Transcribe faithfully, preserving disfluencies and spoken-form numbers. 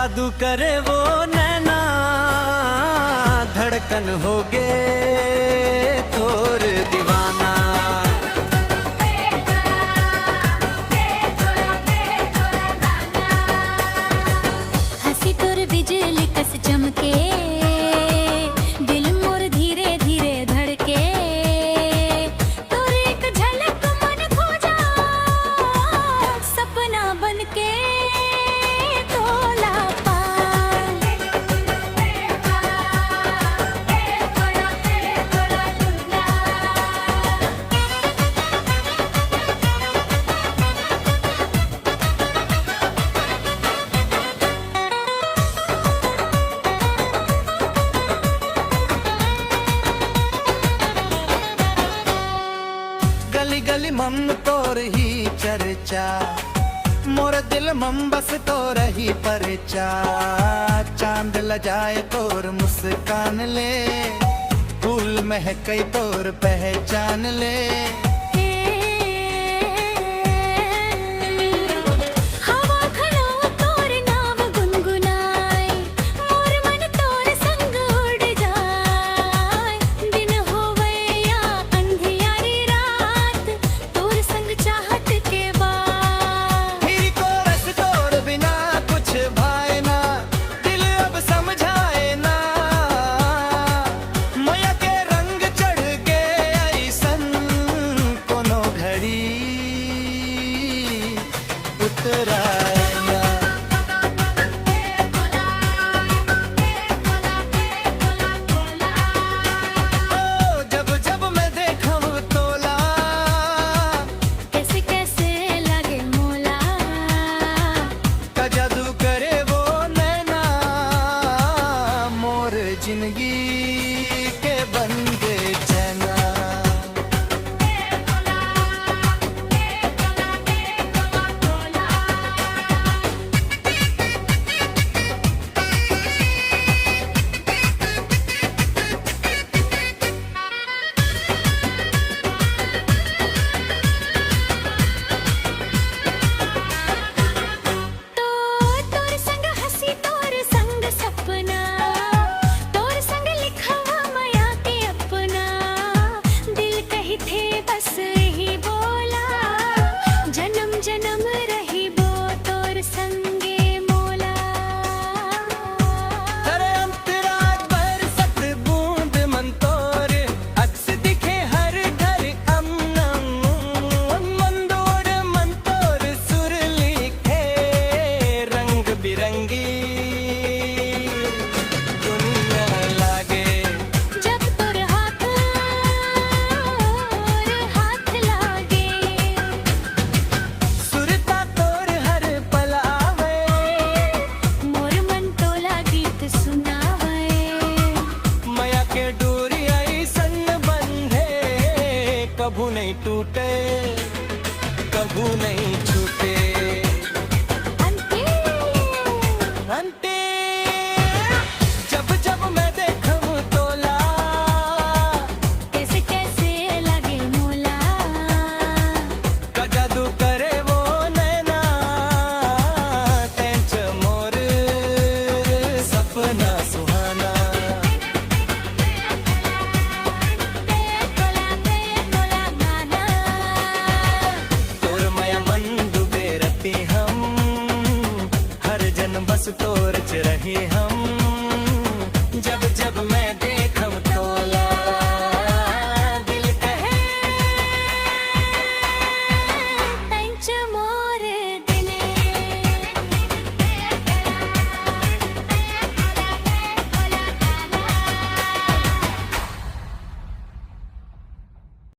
जादू करे वो नैना, धड़कन होगे तोर दीवाना। हंसी तोर बिजली कस चमके, दिल मोर धीरे धीरे धड़के। तोर एक झलक मन खो जा, सपना बन के तोला पाए। गली गली मम तोर ही चर्चा, मोर दिल मम बस तोर ही परचा। चांद लजाए तोर मुस्कान ले, फूल महकई तोर पहचान ले। हवा घलो तोर नाव गुनगुनाए, मोर मन तोर संग उड़ जाए। दिन होवै या अंधियारी रात, तोर संग चाहत के बात। फिर कोरस तोर बिना कुछ भाए ना, दिल अब समझाए ना। मया के रंग चढ़ के अइसन कोनो घड़ी उतराए ना। ओ, जब जब मैं देखव तोला, कैसे कैसे लागे मोला। का जादू करे वो नैना, मोर जिंदगी के बन गे चैना। तो तोर संग हंसी, तोर संग सपना, तोर संग लिखवा मया के अपना। दिल कहिथे बस यही बोला, जन्म जन्म रहिबो तोर संगे मोला। अरे अंतरात बरसत बूंद मन तोर, अक्स दिखे हर घर अमनम। मन दोड़ मन तोर सुर लिखे, रंग बिरंगी दुनिया लागे। जब तोर हाथ मोर हाथ लागे, सुरता तोर हर पल आवे, मोर मन तोला गीत सुनावे। मया के डोरी अइसन बंधे, कभू नहीं टूटे, कभू नहीं छूटे। अंते। अंते।